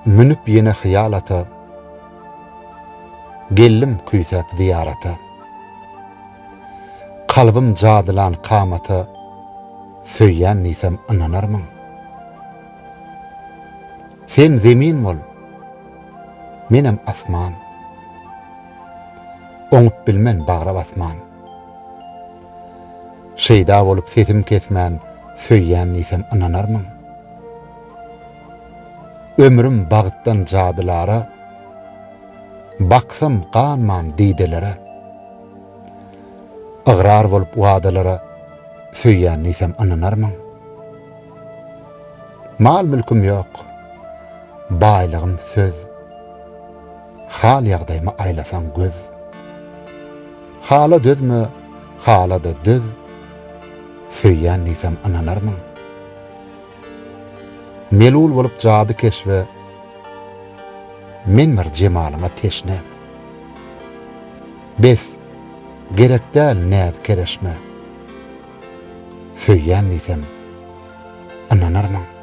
Münüp ýene hyýal ata, Geldim küýsäp zyýarata. Kalbym jadylan kamata, Söýýän diýsem ynanarmyň? Sen zemin bol, menem asman. Oňup bilmen bagra basman. Şeýda bolup sesim kesmän, Söýýän diýsem ynanarmyň? Ömrüm bagtdan jadylara, Baksam ganman didelere. Ygrar bolup wadalara, Söýýän diýsem ynanarmyň? Mal-mülküm ýok, baýlygym söz, Hal-ýagdaýyma aýlasaň göz. Hala dözme, hala-da döz, Söýýän diýsem ynanarmyň? Melul bolup jady keşbe, Men bir jemalyňa teşne. Bes, gerek däl näz-kereşme, Söýýän diýsem, ynanarmyň?